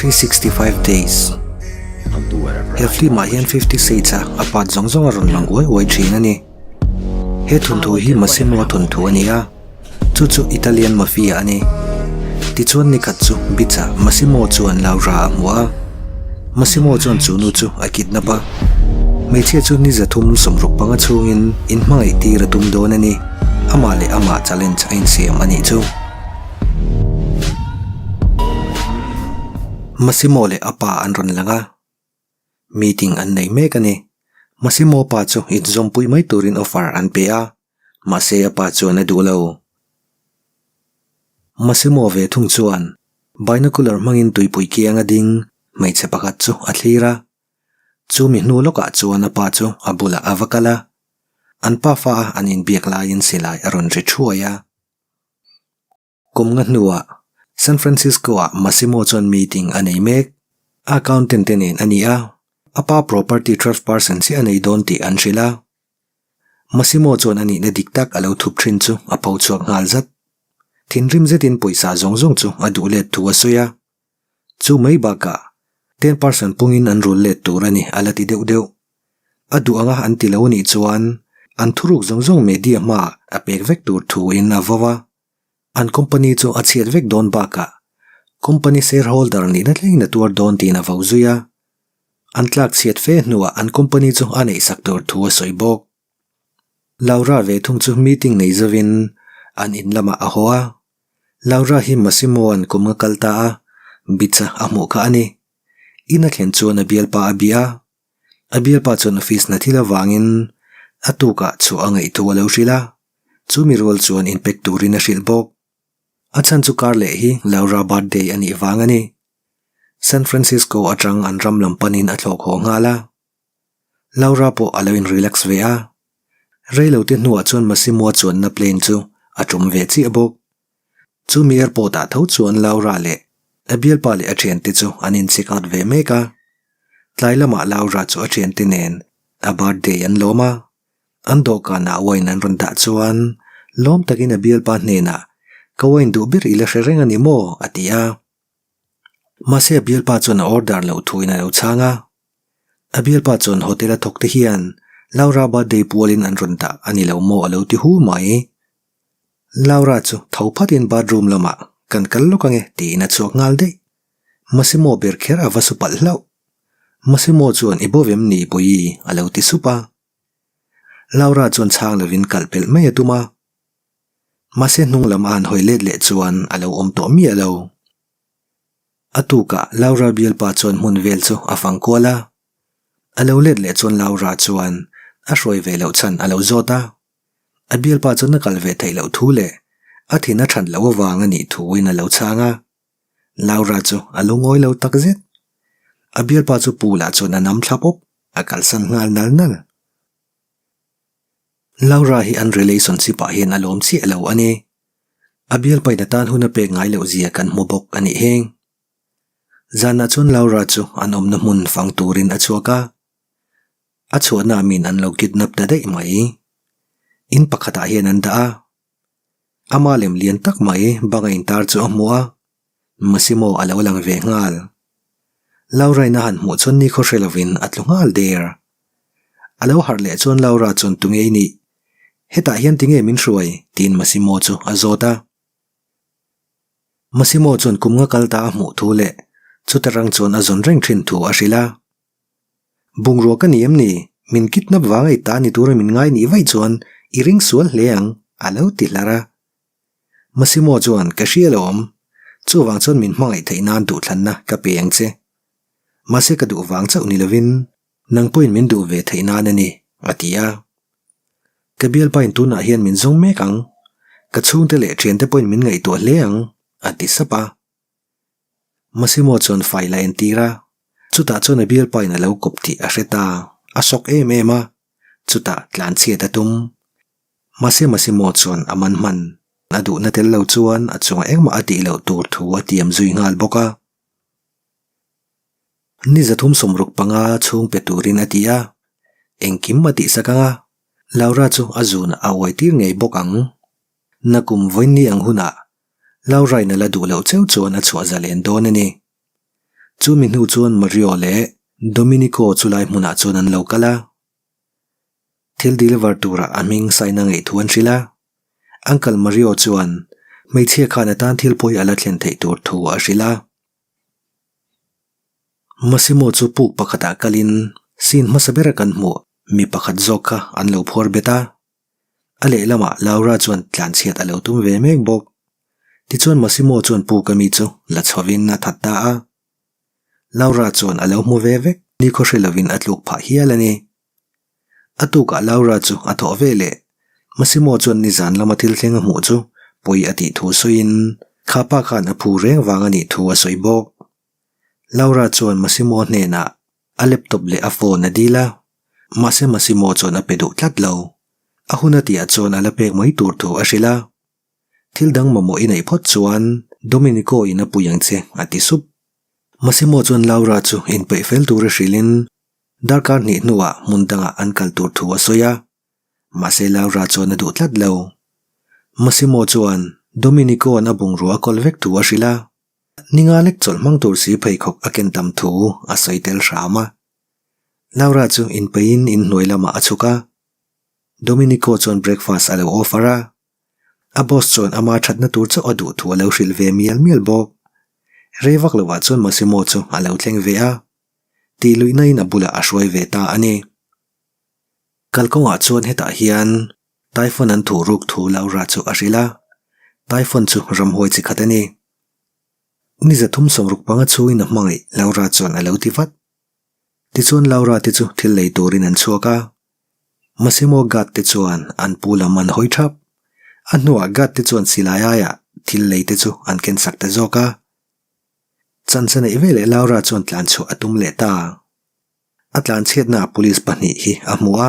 365 Days. He film ah hian Fifty Shades a a part zawng zawng a rawn lang uai uai thin a ni. He thawnthu hi Massimo thawnthu a ni a, chu chu Italian Mafia a ni. Tichuan nikhat chu beach ah Massimo chuan Laura a hmu a. Massimo chuan chu nu chu a kidnap a. Hmeichhia chu ni 365 chhungin inhmangaih tir a tum dawn a ni. Amah leh amah challenge a insiam a nih chu. Massimo leh a pa an rawn lang a, meeting an nei mek a ni. Massimo pa chu inzawmpui mai turin offer an pe a, mahse a pa chuan a duh lo. Massimo ve thung chuan binocular hmangin tuipui kianga ding hmeichhe pakhat chu a thlir a. Chumi hnu lawkah chuan a pa chu a bulah a va kal a, an pafa a an inbiak laiin silai a rawn ri thuai a. Kum nga hnuah San Francisco-ah Massimo chuan meeting a nei mek. A accountant te nen a ni a, a pa property 12 percent chiah a nei dawn tih an hrilh a. Massimo chuan a nihna dik tak a lo thup thin chu a pho chhuak nghal zat. Thinrim zetin pawisa zawng zawng chu a duh let thu a sawi a. Chu mai bakah 10 percent pungin an rul let tur a ni a la ti deuh deuh. A duh anga an ti lo nih chuan an thuruk zawng zawng media hmaah a pek vek tur thuin a vo a. An company chu a chhiat vek dawn bakah company shareholder nihna thleng na tuar dawn tiin a vo zui a. An tlak chhiat fe hnuah an company chu a neihsak tur thu a sawi bawk. Laura ve thung chu meeting nei zovin an in lamah a haw a. Laura hi Massimo-a'n kum a kal ta a, beach-a a hmuh kha a ni. In a thlen chuan a bialpa a bia a. A bialpa chuan office hna thil avangin a tukah chhuah a ngaih thu a lo hrilh a, chumi rual chuan inpack turin a hrilh bawk. A chhan chu kar leh hi Laura birthday a nih vang a ni. San Francisco atang an ram lam panin a thlawk haw nghal a. Laura pawh a lo in relax ve a. Reilote hnuah chuan Massimo-a chuanna plane chu a tum ve chiah bawk. Chumi airport ah tho chuan Laura leh a bialpa leh a thiante chu an in check out ve mek a. Tlai lamah Laura chu a thiante nen a birthday an lawm a. An dawhkanah wine an rawn dah chuan lawm takin a bialpa hnenah ka wine duh ber i la hre reng a ni maw? a ti a. Mahse a bialpa chuan a order loh thuin a lo chhang a. A bialpa chuan hotel a thawk te hian Laura birthday pualin an rawn dah a ni lo maw a lo ti hu mai. Laura chu tho phatin bathroom lamah kan kal lawk ange tiin a chhuak nghal daih. Massimo ber kher a va su palh hlauh. Massimo chuan i bo vem ni Bawihi a lo ti sup a. Laura chuan chhang lovin kalh pelh mai a tum a. Mahse hnung lam a han hawi let leh chuan a lo awm tawh miah lo. A tukah Laura bialpa chuan hmun vel chu a fang kual a. A lo let leh chuan Laura chuan a hruai ve loh chhan a lo zawt a. A bialpa chuan a kal ve theih loh thu leh a thin a that loh avang a nih thuin a lo chhang a. Laura chu a lungawi lo tak zet. A bialpa chu pool ah chuan a nam thla pawp, a kalsan nghal nal nal. Laura hi an relationship ah hian a lawm chiah lo a ni. A bialpain a tan hun a pek ngai loh zia kan hmu bawk a nih heng. Zanah chuan Laura chu an awmna hmun fang turin a chhuak a. A chhuahna min an lo kidnap ta daih mai. In pakhatah hian an dah a. Ama lem lian tak mai banga intar chu a hmu a, Massimo a lo lang ve nghal. Laura-in a han hmuh chuan nikhaw hre lovin a tlu nghal der. A lo harh leh chuan Laura chuan tunge i nih? Hetah hian tinge min hruai? tiin Massimo chu a zawt a. Massimo chuan kum nga kal ta a hmuh thu leh chuta rang chuan a zawn reng thin thu a hrilh a. Bungrua ka ni em ni? Min kidnap vanga i ta ni tura min ngai nih vaih chuan i ring sual hle ang, a lo ti hlar a. Massimo chuan, Ka hria lo awm. Chuvang chuan min hmangaih theih nan duhthlanna ka pe ang che. Mahse ka duh vang chauh ni lovin nang pawhin min duh ve theih nan a ni, a ti a. Ka bialpain tunah hian min zawng mek ang. Ka chhungte leh thiante pawhin min ngaihtuah hle ang, a ti sap a. Massimo chuan file a entir a, chutah chuan a bialpain a lo kawp tih a hre ta, a sawk em em a, chutah tlanchhiat a tum. Mahse Massimo chuan a man hman, a duhna tel lo chuan a chungah engmah a tih loh tur thu a tiam zui nghal bawk a. Ni 365 chhung pe turin a ti a, engkim a tihsak ang a, Laura chu a zunah a uai tir ngei bawk ang. Nakum vawiin ni ang hunah Laurain a la duh loh cheu chuan a chhuah zalen dawn a ni. Chumi hnu chuan Mario leh Dominico chu lai hmunah chuan an lo kal a. Thil deliver turah a hming sign a ngaih thu an hrilh a. Uncle Mario chuan hmeichhia khan a tan thil pawi a la thlen theih tur thu a hrilh a. Massimo chu puk pakhatah kalin scene hmasa bera kan hmuh mi pakhat zawk kha an lo phuar bet a. A lehlamah Laura chuan tlanchhiat a lo tum ve mek bawk. Tichuan Massimo chuan puk ami chu la chhovin a that ta a. Laura chuan a lo hmu ve vek ni khaw hre lovin a tluk phah hial a ni. A tukah Laura chu a thawh ve leh. Massimo chuan nizan lama thil thleng a hmuh chu pawi a tih thu sawiin kha pa khan a phu reng vang a nih thu a sawi bawk. Laura chuan Massimo hnenah a laptop leh a phone a dil a, mahse Massimo chuan a pe duh tlat lo. A hun a tihah chuan a la pek mai tur thu a hrilh a. Thil dang mamawh i neih phawt chuan Dominico in a pui ang che a ti sup. Massimo chuan Laura chu inpeih fel tur a hrilhin Darkar hnih hnuah hmun dangah an kal tur thu a sawi a, mahse Laura chuan a duh tlat lo. Massimo chuan Dominico-a'n a bungrua a kawl vek thu a hrilh a, ninga lek chawlh hmang tur si pheikhawk a ken tam thu a sawi tel hram a. Laura chu inpeihin inhnuai lamah a chhuk a, Dominico chuan breakfast a lo offer a, a boss chuan ama thatna tur chauh a duh thu a lo hrilh ve mial mial bawk. Rei vak lovah chuan Massimo chu a lo thleng ve a. Tih luihna in a bulah a hruai ve ta a ni. Kalkawngah chuan hetah hian Typhoon an thuh ruk thu Laura chu a hrilh a, Typhoon chu ramhuai chi khat a ni. Ni 360 chhungin a hmangaih Laura chuan a lo ti vat. Tichuan Laura te chu thil lei turin an chhuak a, Massimo guard te chuan an pu lam an hawi thap. A hnuah guard te chuan silai aiah thil lei te chu an kensak ta zawk a. Chancha neih veleh Laura chuan tlan chhuah a tum leh ta. A tlan chhiatnaah police pahnih hi a hmu a.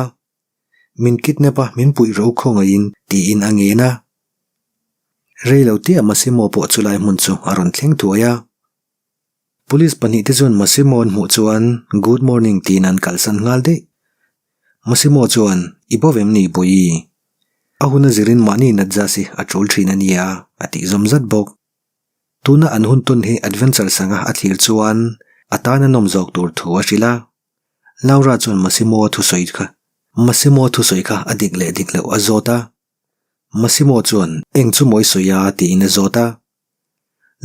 Min kidnap a, min puih ro khawngaihin tiin a ngen a. Rei lo tia Massimo pawh chulai hmun chu a rawn thleng thuai a. Police pahnih te chuan Massimo an hmuh chuan good morning tiin an kalsan nghal daih. Massimo chuan i bo vem ni Bawihi? A hun a zirin mahni natza si a tul thin a nia a tih zawm zat bawk. Tuna an hun tawn hi adventure sanga a thlir chuan a tan a nawm zawk tur thu a hrilh a. Laura chuan Massimo thusawi kha Massimo thusawi kha a dik leh dik loh a zawt a. Massimo chuan eng chu mawi sawi a tiin a zawt a.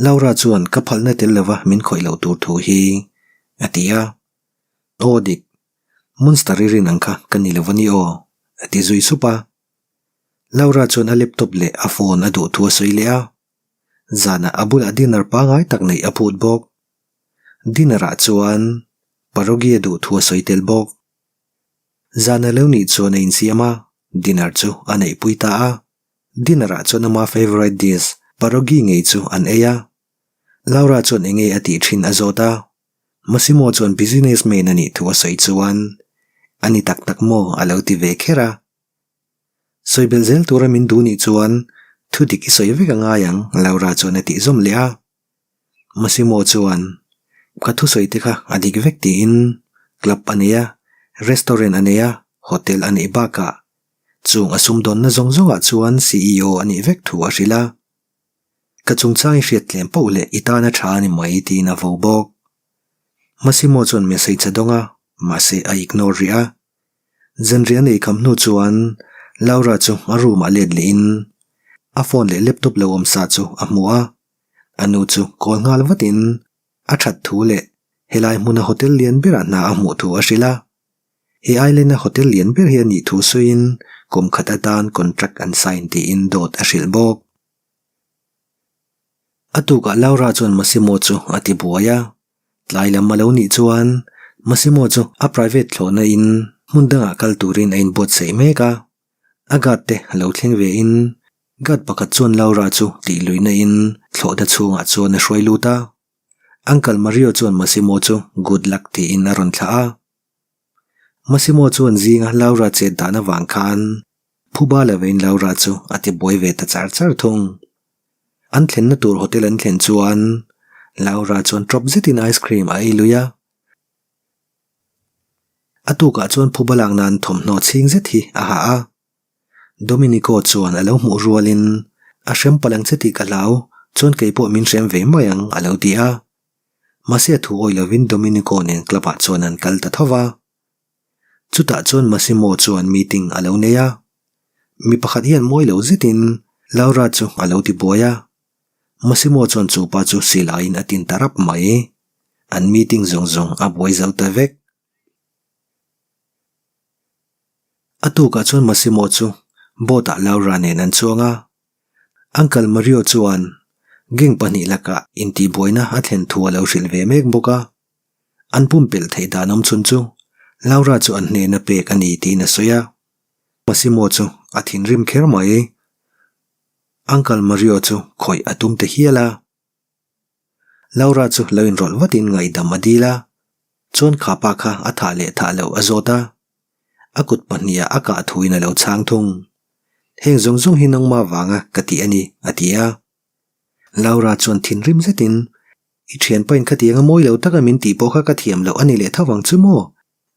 Laura chuan ka phalna tel lova min khawih loh tur thu hi a ti a. Aw dik, Monster i rin ang kha ka ni lo a ni aw a ti zui sup a. Laura chuan a laptop leh a phone a duh thu a sawi leh a. Zanah a bulah dinner pangai tak neih a phut bawk. Dinner ah chuan Pierogi a duh thu a sawi tel bawk. Zana lo nih chuan a insiam a, dinner chu a neihpui ta a. Dinner ah chuan ama favourite dish Pierogi ngei chu an ei a. Laura chuan enge a tih thin a zawt a. Massimo chuan business man a nih thu a sawi chuan a ni tak tak maw a lo ti ve kher a. Sawi belh zel tura min duh nih chuan thu dik i sawi vek a ngai ang, Laura chuan a tih zawm leh a. Massimo chuan, Ka thusawi te kha a dik vek tiin club a nei a, restaurant a nei a, hotel a neih bakah chung a sumdawnna zawng zawngah chuan CEO a nih vek thu a hrilh a. Ka chungchang i hriat tlem poh leh i tana tha a ni mai tiin a vo bawk. Massimo chuan message a dawng a, mahse a ignore rih a. Zanriah nei kham hnu chuan Laura chu a room ah let leh in a phone leh laptop lo awm sa chu a hmu a, a nu chu call nghal vat in a that thu leh helai hmuna hotel lian berah hna a hmuh thu a hrilh a. He island a hotel lian ber hi a nih thu sawiin kum khat atan contract an sign tiin dawt a hrilh bawk. A tukah Laura chuan Massimo chu a ti buai a, tlai lam a lo nih chuan Massimo chu a private thlawhna in hmun dangah kal turin a inbuatsaih mek a, a guard te a lo thleng ve in guard pakhat chuan Laura chu tih luihna in thlawhna chhungah chuan a hruai lut a, Uncle Mario chuan Massimo chu good luck tiin a rawn thlah a. Massimo chuan zinga Laura chet dan avang khan Phuba lovin Laura chu a ti buai ve ta char char thung. An thlenna tur hotel an thlen chuan Laura chuan tawp zetin ice cream a ei lui a. A tukah chuan phuba lak nan thawmhnaw chhing zet hi a ha a. Dominico chuan a lo hmuh rualin a hrem palh ang che tih ka hlau, chuan keipawh min hrem ve mai ang a lo ti a. Mahse a thu awih lovin Dominico nen club ah chuan an kal ta tho va. Chutah chuan Massimo chuan meeting a lo nei a. Mi pakhat hian mawi lo zetin Laura chu a lo ti buai a. Massimo chuan chu pa chu silaiin a tin ta rap mai. An meeting zawng zawng a buai zo ta vek. A tukah chuan Massimo chu boat ah Laura nen an chuang a. Uncle Mario chuan gang pahnih lakah intihbuaina a thlen thu a lo hrilh ve mek bawk a. An pumpelh theih dan awm chhun chu Laura chu an hnena pek a ni tiin a sawi a. Massimo chu a thinrim kher mai. Uncle Mario chu khawih a tum ta hial a. Laura chu lo inrawlh vatin ngaihdam a dil a, chuan kha pa kha a thah leh thah loh a zawt a. A kut pahniha a kah thuin a lo chhang thung. Heng zawng zawng hi nangma vanga ka tih a ni, a ti a. Laura chuan thinrim zetin, I thianpain khatianga mawi lo taka min tih pawh kha ka thiam loh a ni leh tho vang chu maw?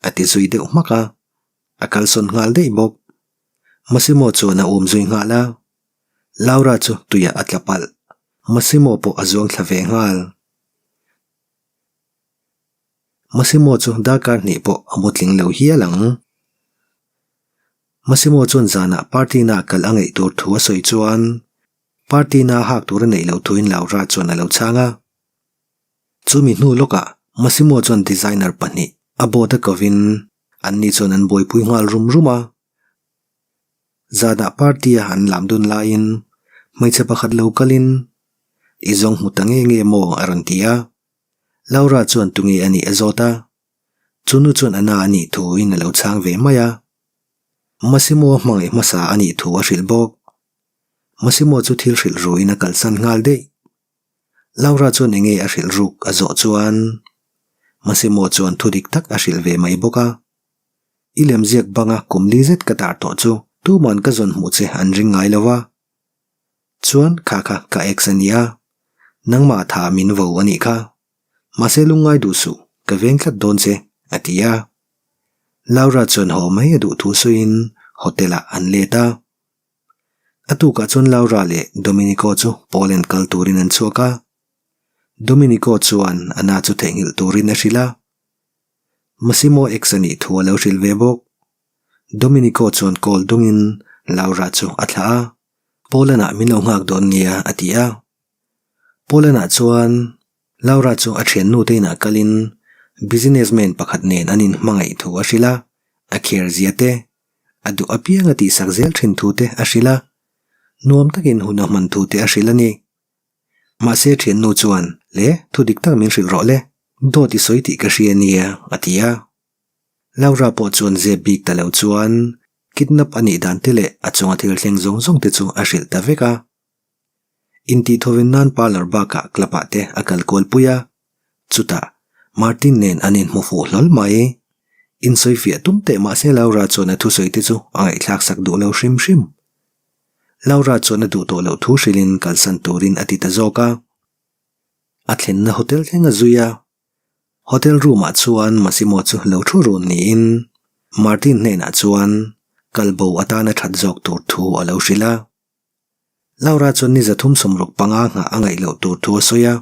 a ti zui deuh hmak a. A kalsawn nghal daih bawk. Massimo chuan a um zui nghal a. Laura chu tuiah a tla palh. Massimo pawh a zuang thla ve nghal. Massimo chu darkar hnih pawh a mu tling lo hial ang. Massimo chuan zanah party na kal a ngaih tur thu a sawi chuan party na hak tur a neih loh thuin Laura chuan a lo chhang a. Chumi hnu lawkah Massimo chuan designer pahnih a board a kovin anni chuan an buaipui nghal rum rum a. Zanah party a an lam dun laiin hmeichhe pakhat lo kalin I zawng hmu ta nge nge maw a rawn ti a. Laura chuan tunge a nih a zawt a. Chunu chuan a na a nih thuin a lo chhang ve mai a. Massimo a hmangaih hmasa a nih thu a hrilh bawk. Massimo chu thil hrilh ruin a kalsan nghal daih. Laura chuan enge a hrilh ruk a zawh chuan Massimo chuan thu dik tak a hrilh ve mai bawk a. I lemziak banga kum li zet ka tar tawh chu tuman ka zawn hmuh che an ring ngai lo va. Chuan kha kha ka ex a nia, nangmah tha min vo a nih kha. Mahse lungngai duh suh, ka veng tlat dawn che, a ti a. Laura chuan haw mai a duh thu sawiin hotel ah an let a. A tukah chuan Laura leh Dominico chu Poland kal turin an chhuak a. Dominico chuan a na chu theihnghilh turin a hrilh a. Massimo ex a nih thu a lo hrilh ve bawk. Dominico chuan call dungin Laura chu a thlah a, Poland-ah min lo nghak dawn nia a ti a. Poland-ah chuan Laura chu a thiannu te inah kalin businessman pakhat nen an inhmangaih thu a hrilh a, a kher zia te, a duh apiang a tihsak zel thin thu te a hrilh a, nuam takin hun a hman thu te a hrilh a ni. Mahse thiannu chuan, Le, thu dik tak min hrilh rawh le, dawt i sawi tih ka hria nia, a ti a. Laura pawh chuan zep bik ta lo chuan kidnap a nih dan te leh a chunga thil thleng zawng zawng te chu a hrilh ta vek a. Intihthawin nan parlour bakah club ah te a kal kual pui a, chutah Martin nen an inhmu fuh hlawl mai. Insawifiah tum teh mahse Laura chuan a thusawi te chu a ngaihthlak sak duh lo hrim hrim. Laura chuan a duh tawh loh thu hrilhin kalsan turin a ti ta zawk a. A thlenna hotel thleng a zui a. Hotel room ah chuan Massimo chu lo thu run niin Martin hnenah chuan kalbo atana that zawk tur thu a lo hrilh a. Laura chuan ni 365 nghah a ngaih loh tur thu a sawi a.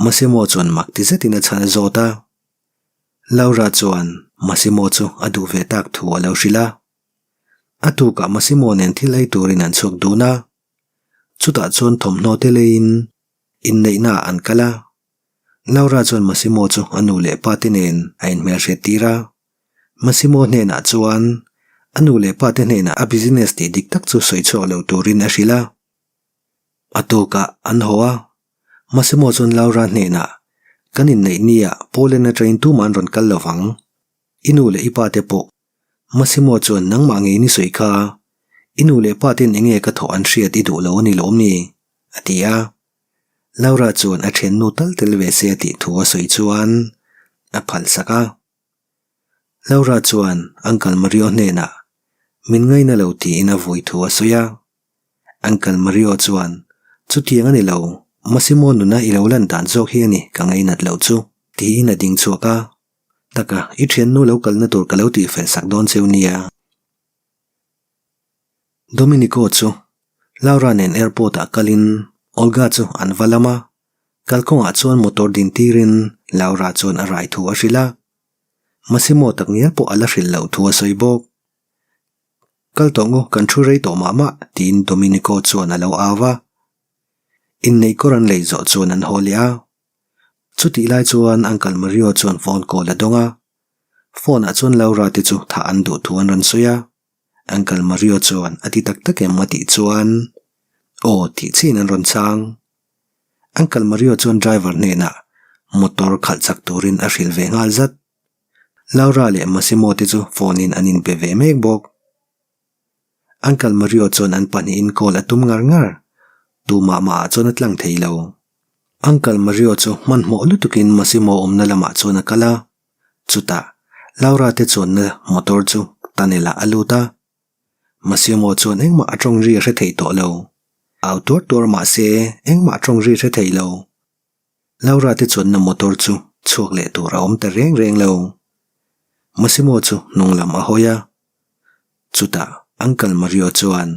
Massimo chuan mak ti zetin a chhan a zawt a. Laura chuan Massimo chu a duh ve tak thu a lo hrilh a. A tukah Massimo nen thil ei turin an chhuak dun a. Chutah chuan thawmhnaw te leiin inneihna ah an kal a. Laura chuan Massimo chu a nu leh pa te nen a inhmelhriat tir a. Massimo hnenah chuan a nu leh pa te hnenah a business tih dik tak chu sawi chhuak lo turin a hrilh a. A tukah an haw a, Massimo chuan Laura hnenah, Kan inneih nia Poland atangin tumah an rawn kal lo vang. I nu leh i pa te pawh. Massimo chuan nangmah ngei ni sawi kha, i nu leh pa ten enge ka thawh an hriat i duh lo a ni lawm ni? a ti a. Laura chuan a thiannu tal tel ve se tih thu a sawi chuan a phalsak a. Laura chuan Uncle Mario hnenah min ngaina lo tiin a vui thu a sawi a. Uncle Mario chuan, Chutiang a ni lo, Massimo nuna i lo lan dan zawk hi a ni ka ngainat loh chu, tiin a ding chhuak a. Taka, i thiannu lo kalna tur ka lo tihfel sak dawn cheu nia. Dominico chu Laura nen airport ah kalin Olga chu an va lam a. Kalkawngah chuan motor din tirin Laura chuan a rai thu a hrilh a. Massimo takngial pawh a la hrilh loh thu a sawi bawk. Kal tawh ngu, kan thu rei tawh mah mah, tiin Dominico chuan a lo au a. Inneih kawr an lei zawh chuan an haw leh a. Chutih lai chuan Uncle Mario chuan phone call a dawng a. Phone ah chuan Laura te chu thah an duh thu an rawn sawi a. Uncle Mario chuan a ti tak tak em a tih chuan aw tih chiin an rawn chhang. Uncle Mario chuan driver hnenah motor khalh chak turin a hrilh ve nghal zat. Laura leh Massimo te chu phone in an inbe ve mek bawk. Uncle Mario chuan an pahnihin call a tum ngar ngar. Tumah mah ah chuan a tlang thei lo. Uncle Mario chu hmanhmawh lutukin Massimo awmna lamah chuan a kal a. Chutah, Laura te chuanna motor chu tunnel ah a lut a. Massimo chuan engmah a tawng ri a hre thei tawh lo. Au tuar tuar mah se engmah a tawng ri hre thei lo. Laura te chuanna motor chu chhuak leh tur a awm ta reng reng lo. Massimo chu hnung lam a hawi a. Chutah Uncle Mario chuan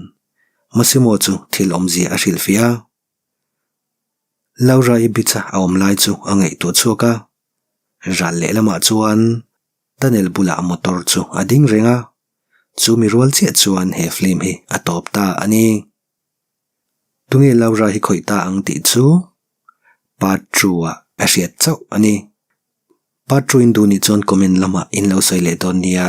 Massimo chu thil awmzia a hrilhfiah a. Laura-i bicha a awm lai chu a ngaihtuah chhuak a. Ral lehlamah chuan tunnel bulah motor chu a ding reng a. Chu mi rual chiah chuan he film hi a tawp ta a ni. Tunge Laura hi khawih ta ang tih chu part two ah a hriat chauh a ni. Part two in duh nih chuan comment lamah in lo sawi leh dawn nia.